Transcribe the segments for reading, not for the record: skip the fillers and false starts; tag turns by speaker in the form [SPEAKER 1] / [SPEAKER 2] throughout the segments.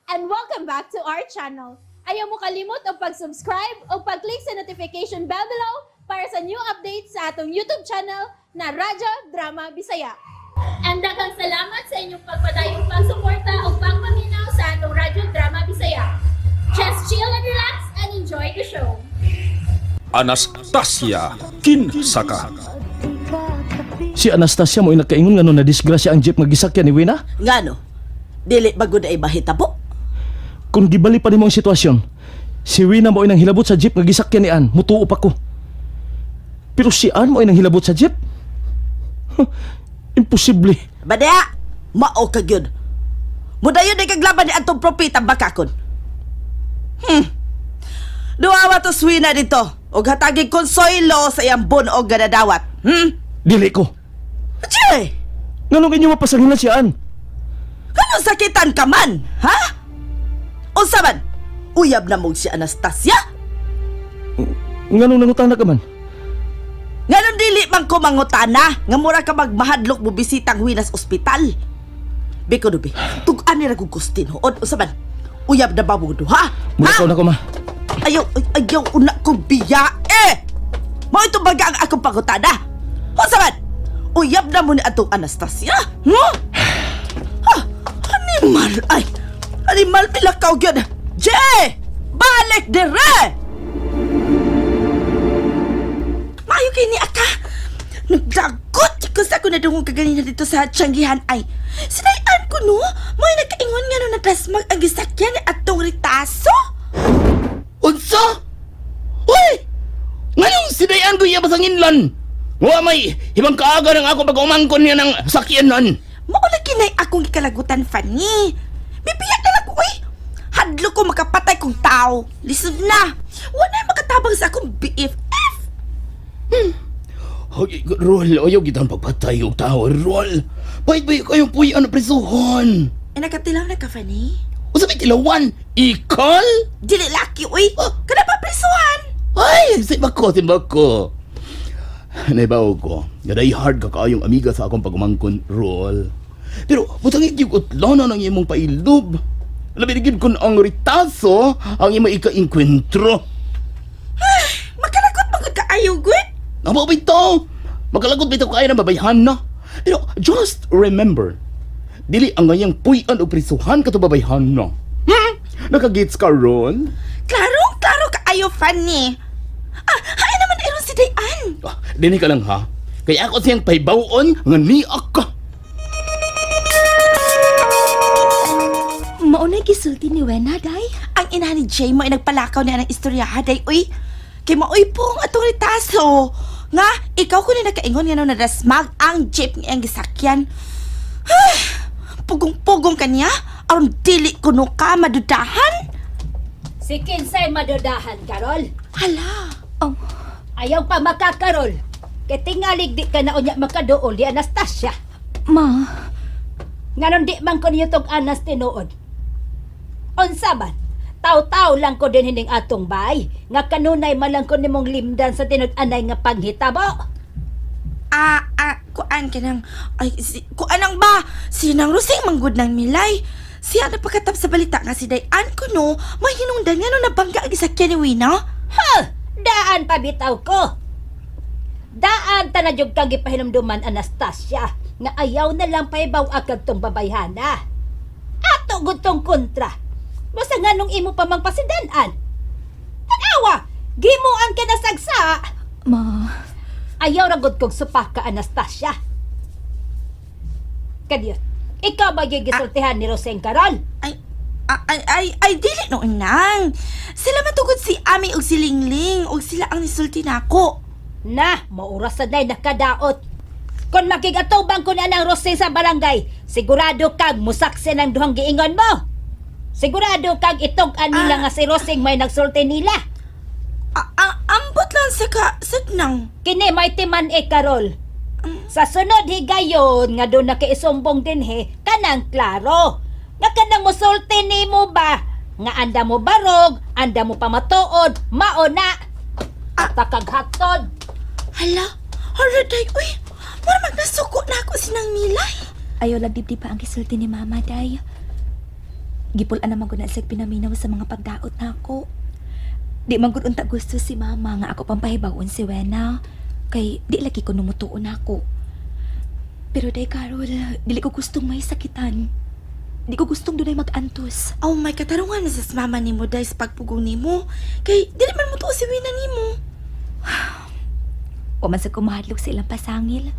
[SPEAKER 1] And welcome back to our channel. Ayaw mo kalimot og pag-subscribe o pag-click sa notification bell below para sa new updates sa atong YouTube channel na Radyo Drama Bisaya. And daghang salamat sa inyong pagpadayong pagsuporta o pagpaminaw sa atong Radyo Drama Bisaya. Just chill and relax and enjoy the show.
[SPEAKER 2] Anastasia, kinsa ka?
[SPEAKER 3] Si Anastasia mo nagkaingon nga no na disgrasya ang jeep nga gisakyan ni Wina?
[SPEAKER 4] Ngano? Dili ba gud ay mahitabo?
[SPEAKER 3] Kung gibali pa nimo ang sitwasyon, si Wina mo nang hilabot sa jeep nga gisakyan ni Ann, mutuo pa ko. Pero si Ann mo nang hilabot sa jeep? Huh, imposible.
[SPEAKER 4] Badya, mao ka gyud. Mudayon ay kaglaban ni atong propeta bakakon. Duawa to swina dito. Og hatagi konsoylo sa iyang bunog nga nadawat.
[SPEAKER 3] Dili ko.
[SPEAKER 4] Che!
[SPEAKER 3] Nganong inyo mapasangilan si Ann?
[SPEAKER 4] Kanong sakitan ka man, ha? Unsa man? Uyab na mong si Anastasia?
[SPEAKER 3] Nganong nangutana ka man?
[SPEAKER 4] Nganong dili man ko mangutana nga mura ka magmahadlok mo bisitang Winas ospital? Biko dubi, tug-an ni ra kog Gustin huod unsa man? Uyab na ba mo duha?
[SPEAKER 3] Mula
[SPEAKER 4] Ha?
[SPEAKER 3] ka na ko, ma.
[SPEAKER 4] Ayaw, ay, ayaw, una kong biya eh! Mao ito baga ang akong pangutana. Unsa man? Uyab na mo ni atong Anastasia? Hmm? Ha? Animal, ay! Animal pila ka gyud. Jay! Balik dire! Maayo kay ni Aka. Nagdagot ko sa ako nadungog kaganina dito sa Tiyanggihan ay. Sinayan ko no, may nagkaingon nga no natasmag ang gisakyan ni atong ritaso.
[SPEAKER 5] Unsa? Uy! Ngayong sinayan ko iya basanginlan. Wa may ibang kaaga ng ako pag-umangkon niya ng sakyanan.
[SPEAKER 4] Mao lagi nay akong gikalagutan, Fanny. Bibiyak na lang ko, uy. Hadlo ko makapatay kong tao. Lisod na. Wala makatabang sa akong BFF.
[SPEAKER 5] Hoy, Rol, ayaw kitang pagpatay og tao, Rol. Pahit ba kayong puyan na presuhon?
[SPEAKER 4] Eh, nakatilaw na ka, Fanny.
[SPEAKER 5] Unsa may tilawan? Ikal?
[SPEAKER 4] Dili laki, uy. Kada pa prisuhan.
[SPEAKER 5] Ay, simba ko, simba ko. Naibaw ko, nga hard ka kaayong amiga sa akong pag-umangkon, Rol. Pero, butang igyog utlona ng imong pailob. Labi na gyud kun ang ritaso ang imong ika-inkwentro.
[SPEAKER 4] Makalagot magod ka ayaw, good.
[SPEAKER 5] Amo bitaw. Magkalagot bitaw kayo ng babayhan na. Pero just remember, dili ang ngayang puy-an o prisuhan kato babayhan na. Nakagits ka ron?
[SPEAKER 4] Klaro, klaro ka ayaw, Fanny. Ah, hay naman iron si Dayan.
[SPEAKER 5] Ah, dini ka lang ha. Kaya ako siyang paibawon nga niak ka.
[SPEAKER 6] Maunay gisulti ni Wena, day.
[SPEAKER 4] Ang ina ni Jay mo ay nagpalakaw niya ng istorya, day, uy. Kay maoy pong atong ritaso. Nga, ikaw ko ni nakaingon nga no nadasmag ang jeep nga iyang gisakyan. Pugong-pugong kanya, aron dili kuno ka madudahan.
[SPEAKER 7] Si Kinsay madudahan, Karol.
[SPEAKER 4] Hala,
[SPEAKER 6] Oh,
[SPEAKER 7] Ayaw pa makakarol. Kay tingalig di ka na unya makaduol ni Anastasia.
[SPEAKER 6] Ma,
[SPEAKER 7] Nganon di man ko niyo tong anas tinuod. Unsa man, taw-taw lang ko din hining atong bay. Nga kanunay man lang ko nimong limdan sa tinud-anay nga panghitabo.
[SPEAKER 4] Kuan ka nang, ay, si, kuan ang ba? Sinang Rosing manggod ng milay. Siya na pagkatap sa balita nga si Dayan kuno, may hinungdan nga no nabangga ang gisakyan ni Wina.
[SPEAKER 7] Ha! Daan pa bitaw ko. Daan tanadyog kang gipahinumduman, Anastasia, nga ayaw na lang pahibaw agad tong babayhana. Ato gud tong kontra. Basta nga nung imo pa mang pasidanan. Tanawa, gimuan ka na sagsa.
[SPEAKER 6] Ma,
[SPEAKER 7] Ayaw ra gud kog supaka, Anastasia. Kadiyot, ikaw ba yung gisultihan ni Roseng Karol?
[SPEAKER 4] Ay, ay, ay, ay, dili no inang. Sila matugod si Ami og si Lingling og sila ang nisulti nako.
[SPEAKER 7] Na, mauras na day nakadaot. Kung makigatubang ko na ng Roseng sa barangay, sigurado kag musaksin ang duhang giingon mo. Sigurado kag itog-an nila nga si Roseng may nagsulti nila.
[SPEAKER 4] Ambot lang sa ka, sa nang.
[SPEAKER 7] Kini may timan e Karol. Sa sunod higayon nga doon nakaisumbong din he, kanang klaro. Nga kanang musulti nimo ba? Nga anda mo barog, anda mo pamatuod, mao na. At kag hatod.
[SPEAKER 4] Hala, hala day, uy. Mura magnasuko na ako sinang milay.
[SPEAKER 6] Ayaw lang dibdi pa ang gisulti ni Mama, day. Gipul-an naman ko na siya pinaminaw sa mga pagdaot na ako. Di man gud unta gusto si mama nga ako pampahibawon si Wena. Kay di lagi ko numutuon ako. Pero day Carol, dili ko gustong may sakitan. Di ko gustong dunay mag-antos.
[SPEAKER 8] Oh my, katarungan na sa mama nimo dahil sa pagpugong nimo. Kay dili man mo tuo si Wina nimo.
[SPEAKER 6] Wa man sa kumahadlok sa ilang pasangil.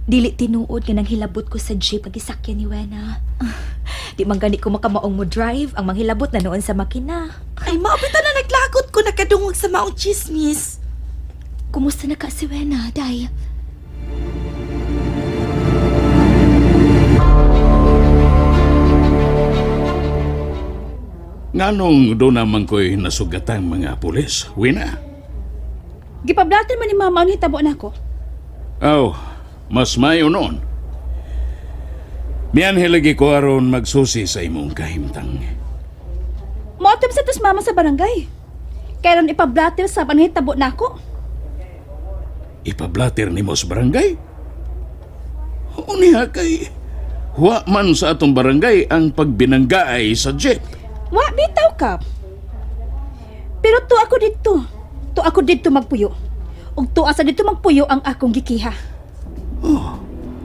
[SPEAKER 6] Dili tinuod nga nanghilabot ko sa jeep pag gisakyan ni Wena. Di man gani ko makamaong mo drive ang manghilabot na noon sa makina.
[SPEAKER 8] Ay, maupita na naglagot ko nakadungog sa maong chismis.
[SPEAKER 6] Kumusta na ka si Wena, day?
[SPEAKER 5] Nganong doon naman ko'y nasugatang mga pulis, Wina?
[SPEAKER 1] Gipablatin man ni mama ang hitabo nako.
[SPEAKER 5] Aw, mas mayo noon. Miyan hilagi ko aron magsusi sa imong kahimtang.
[SPEAKER 1] Moatom sa tos mama sa barangay. Kailan ipablatir sa ang hitabo nako?
[SPEAKER 5] Ipablatir nimo sa barangay? Uniha kay huwa man sa atong barangay ang pagbinanggaay sa jeep.
[SPEAKER 1] Wa bitaw ka. Pero to ako dito. To ako dito magpuyo. Ug tuwa sa dito magpuyo ang akong gikiha.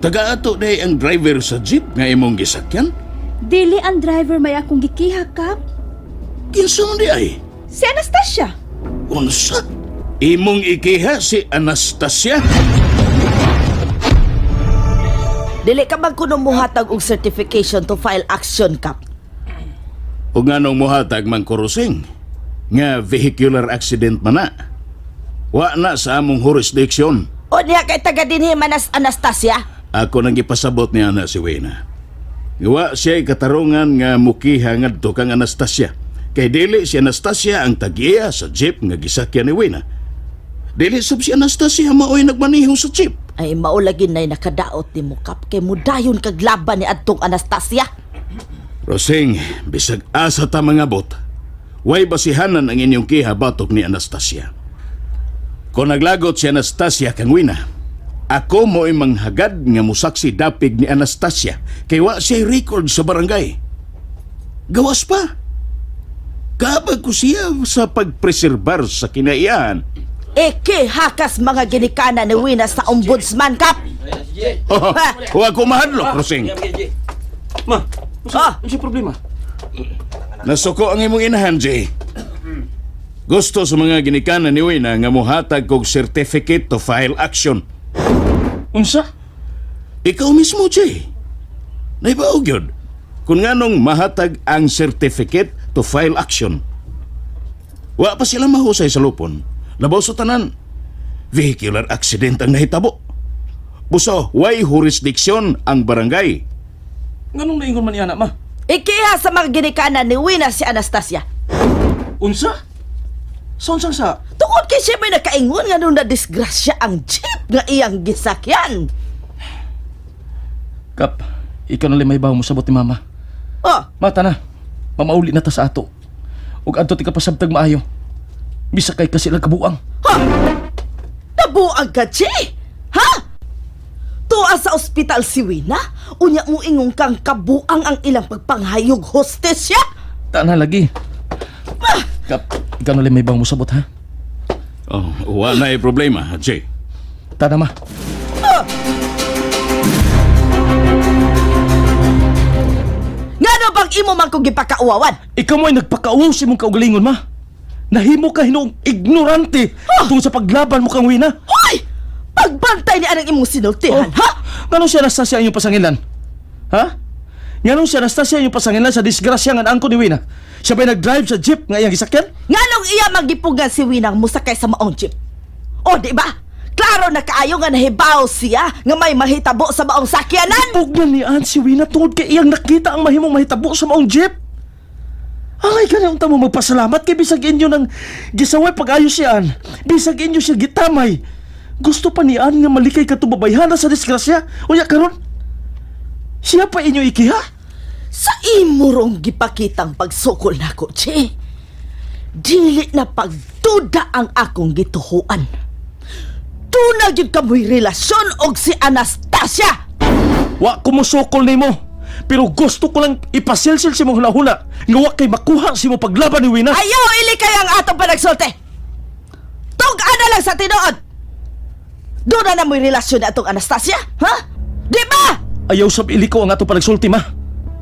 [SPEAKER 5] Taga ato day ang driver sa jeep nga imong gisakyan?
[SPEAKER 1] Dili ang driver may akong gikiha kap.
[SPEAKER 5] Kinsa man di ay?
[SPEAKER 1] Si Anastasia.
[SPEAKER 5] Unsa? Imong ikiha si Anastasia?
[SPEAKER 4] Dili ka man kuno muhatag og certification to file action, Kap.
[SPEAKER 5] O nganong muhatag man kurusing nga vehicular accident man na. Wa na sa among jurisdiction.
[SPEAKER 4] O niya kay taga dinhi man as Anastasia.
[SPEAKER 5] Ako nang gipasabot niya na si Wena. Wa siya katarungan nga mukiha ngadto kang Anastasia. Kay dili si Anastasia ang tagiya sa jeep nga gisakyan ni Wena. Dili sab si Anastasia maoy nagmaneho sa jeep.
[SPEAKER 4] Ay maulagin nay nakadaot nimo, Kap, kay mudayon kag laban ni adtong Anastasia.
[SPEAKER 5] Rosing, bisag asa ta mga bot. Way basihanan ang inyong kiha batok ni Anastasia. Kung naglagot si Anastasia kang Wina, ako mo'y manghagad nga musaksi dapig ni Anastasia kay wa siya record sa barangay. Gawas pa. Kabag ko siya sa pagpreserbar sa kinaiyahan.
[SPEAKER 4] Eke hakas mga ginikana ni Wina sa ombudsman, Kap.
[SPEAKER 5] Huwag ko mahadlok, Rosing.
[SPEAKER 3] Ma,
[SPEAKER 4] Ah!
[SPEAKER 3] unsa problema?
[SPEAKER 5] Nasuko ang imong inahan, Jay. Gusto sa mga ginikanan ni Wina nga muhatag kog certificate to file action.
[SPEAKER 3] Unsa?
[SPEAKER 5] Ikaw mismo, Jay. Naibaog yun. Kung nganong mahatag ang certificate to file action. Wa pa sila mahusay sa lupon. Labaw sa tanan. Vehicular accident ang nahitabo. Buso, way jurisdiction ang barangay.
[SPEAKER 3] Nganong naingon man niya na, ma?
[SPEAKER 4] Ikiha sa mga ginikana ni Wina si Anastasia.
[SPEAKER 3] Unsa? Sa unsang sa?
[SPEAKER 4] Tungod kay siya may nakaingon nga nung nadisgrasya ang jeep nga iyang gisakyan.
[SPEAKER 3] Kap, ikaw na limay mo sabot ni mama.
[SPEAKER 4] Oh,
[SPEAKER 3] Mata na. Mamauli na ta sa ato. Ug adto ti kapasabtag maayo. Bisa kay kasi lang kabuang.
[SPEAKER 4] ha? Nabuang ka, Che? Ha? Tuwa sa ospital si Wina? Unya mo ingong kang kabuang ang ilang pagpanghayog hostess siya?
[SPEAKER 3] Ta na lagi. Kap, ikaw na limay mo sabot ha.
[SPEAKER 5] Oh, wa na problema, Jay.
[SPEAKER 3] Ta na ma.
[SPEAKER 4] Ngano bang imo man kong gipakauwawan?
[SPEAKER 3] Ikaw mo ay nagpakauwaw sa imong kaugalingon ma. Nahimo ka hinuong ignorante tungod sa paglaban mo kang Wina.
[SPEAKER 4] Hoy! Pagbantay ni anang imong sinultihan, ha?
[SPEAKER 3] Nganong si Anastasia ang iyong pasangilan? Ha? Nganong si Anastasia ang iyong pasangilan sa disgrasya nga naangko ni Wina? Siya ba'y nag-drive sa jeep nga iyang gisakyan?
[SPEAKER 4] Nganong iya magipugan si Winang musakay sa maong jeep? O, di ba? Klaro na kaayo nga nahibaw siya nga may mahitabo sa maong sakyanan.
[SPEAKER 3] Pugnan ni Ann si Wina tungod kay iyang nakita ang mahimong mahitabo sa maong jeep. Angay ka na unta mo magpasalamat kay bisag inyo ng gisaway pag-ayos si Ann. Bisag inyo siya gitamay. Gusto pa ni Ann nga malikay katubabayhana sa disgrasya. Unya karon. Siya pa inyo ikiha?
[SPEAKER 4] Sa imurong gipakitang pagsukol nako, Che. Dili na pagduda ang akong gituhuan. Tuna gyud kamoy relasyon og si Anastasia.
[SPEAKER 3] Wa kumusukol nimo. Pero gusto ko lang ipasilsil sa imong hunahuna nga wa kay makuha sa imong paglaban ni Wina.
[SPEAKER 4] Ayaw ili kay ang atong panagsulti. Tug-an na lang sa tinuod. Doon na na mo'y relasyon na atong Anastasia, ha? Di ba?
[SPEAKER 3] Ayaw sab ili ko ang atong panagsulti, ma.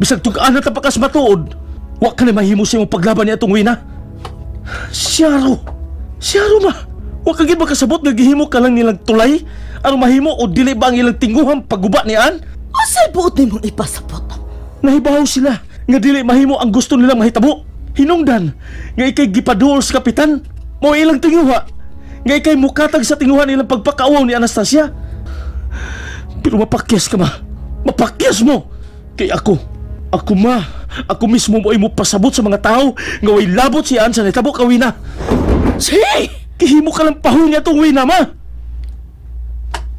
[SPEAKER 3] Bisag tug-an na ta pakas matuod, wa ka na mahimo sa imong paglaban ni atong Wina. Siyaro. Siyaro, ma. Wa ka gid makasabot nga gihimo ka lang nilang tulay aron mahimo o dili ba ang ilang tinguhang pagguba ni Ann?
[SPEAKER 4] Unsay buot nimong ipasabot?
[SPEAKER 3] Nahibaw sila nga dili mahimo ang gusto nilang mahitabo. Hinungdan nga ikay gipaduol sa kapitan, mao ilang tinguha. Nga ikay mukatag sa tinguha nilang pagpakaawaw ni Anastasia. Pero mapakyas ka, ma. Mapakyas mo. Kay ako, ako ma, ako mismo mo ay mopasabot sa mga tao nga way labot si Ann sa nahitabo kawina.
[SPEAKER 4] Si!
[SPEAKER 3] Kihimo ka lang pahon niya tong wina, ma.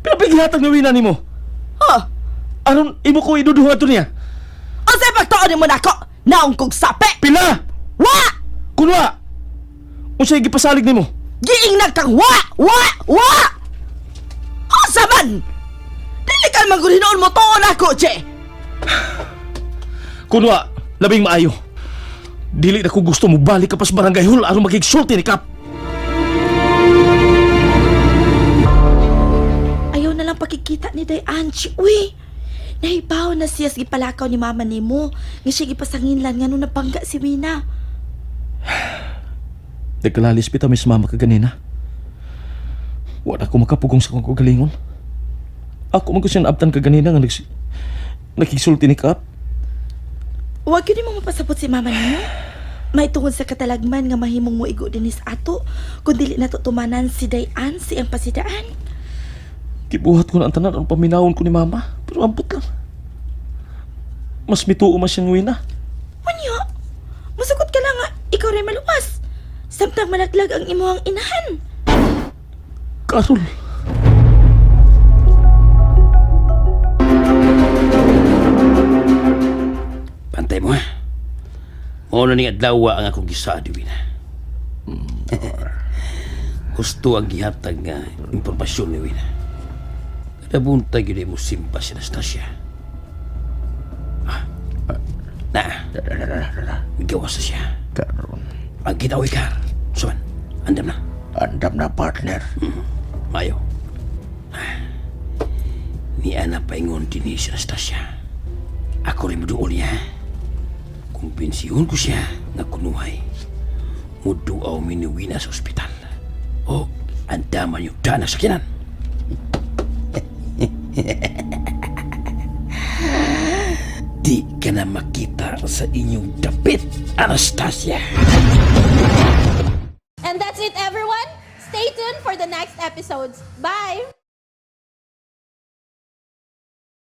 [SPEAKER 3] Pero pighatag na wina nimo.
[SPEAKER 4] Ha?
[SPEAKER 3] Aron imo ko iduduha to niya.
[SPEAKER 4] Unsay pagtuon nimo nako? Naong kong sapi!
[SPEAKER 3] Pila!
[SPEAKER 4] Wa!
[SPEAKER 3] Kunwa! Unsay gipasalig nimo?
[SPEAKER 4] Giingnan kang wa! Wa! Wa! Unsa man? Dili ka man gud hinuon mo tuon ako, Che!
[SPEAKER 3] Kunwa, labing maayo. Dili na ko gusto mo balik ka pa sa barangay hall aron makigsulti ni Kap.
[SPEAKER 8] Ayaw na lang pakikita ni Day Angie. Uy! Nahibaw na siya sa gipalakaw ni mama nimo. Nga siya gipasanginlan nga nung nabangga si Wina.
[SPEAKER 3] Nagkalalis pita mis mama ka ganina. Wala ko makapugong sa kong kagalingon. Ako man ko siya naabtan ka ganina nga nakigsulti ni Kap.
[SPEAKER 8] Huwag yun mo mapasabot si mama nimo. May tungod sa katalagman nga mahimong moigo dinis ato kung dili nato tumanan si Dayan si ang pasidaan.
[SPEAKER 3] Gibuhat ko na ang tanan ang paminawon ko ni mama. Pero ampot lang. Mas mituo man siyang wina.
[SPEAKER 8] Unya, musukot ka lang nga, ikaw rin maluwas. Samtang malaglag ang imuhang inahan.
[SPEAKER 3] Karol.
[SPEAKER 9] Pantay mo ha. Mao na ning adlaw ang akong gisaad, Wina. Gusto ang gihatag nga impormasyon ni Wina. Kada buntag yun mo simpa si Anastasia. Ah. Na. Gawas na siya.
[SPEAKER 2] Karon,
[SPEAKER 9] Magkita ko ikar. Suman, andam na.
[SPEAKER 2] andam na partner.
[SPEAKER 9] Mayo. Ah. Ni Ana paingon din si Anastasia. Ako rin muduol niya. Kumbinsiyon ko siya nga kunuhay. Muduaw miniwina sa ospital. O, andaman yung dana sa kinan. Di ka na makita sa inyong dapit, Anastasia.
[SPEAKER 1] And that's it, everyone. Stay tuned for the next episodes. Bye!